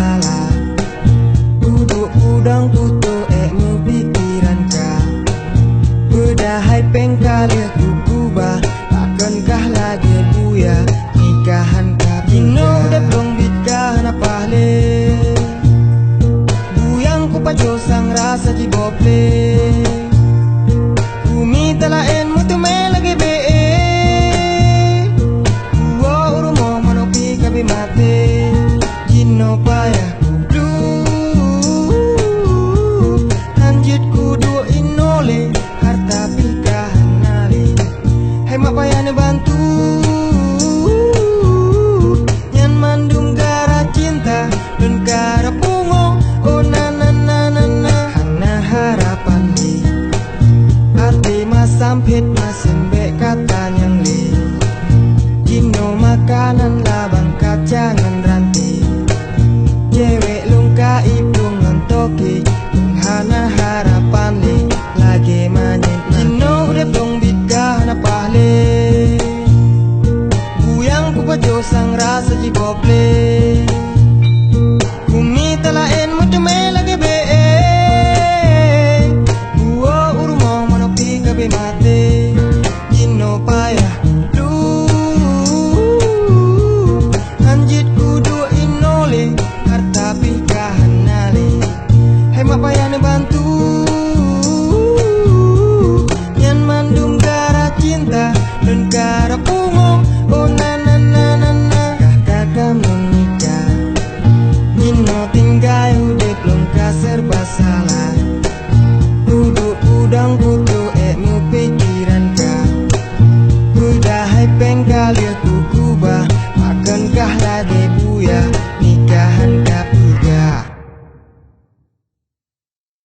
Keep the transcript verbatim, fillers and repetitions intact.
Salah. Uduk udang putôh ék meupikiran ka. Peudahai péng ka lheueh kukeubah, pakon kah lagée buya nikahan ka. Jinoe udeb lôn bit ka hana paih lé. Buyang kupajoh sang rasa jiboh plé. Kumi talaén meuteumé lagée bék. Kuwoe u rumoh manok pih ka bé maté. Jinoe payah kuduek, hanjeuet kuduek inoe lé, hareuta pih ka hana lé. Hai mak payah neubantu, nyan mandum gara cinta, lôn ka rab pungo, oh na na na na na. Hana harapan lé. Até masam phét masem bék ka tanyong lé. Jinoe makanan labang kaca ngon ranté. Cewék lôn ka iplueng ngon toke, hana harapan lé. Lagée manyét jinoe udeb lôn bit ka hana paih lé. Buyang kupajoh sang rasa jiboh plé. Kumi talaén meuteumé lagée bék. Kuwoe u rumoh manok pih ka bé maté. Jinoe payah kuduek, hanjeuet kuduek inoe lé, hareuta pih ka hana lé. Hai mak payah neubantu, nyan mandum gara cinta, lôn ka rab pungo, oh na na na na na. Kah ka ka meunikah, jinoe tinggai udeb lôn ka serba salah. Uduk udang putôh ék meupikiran ka. Peudahai péng ka lheueh kuku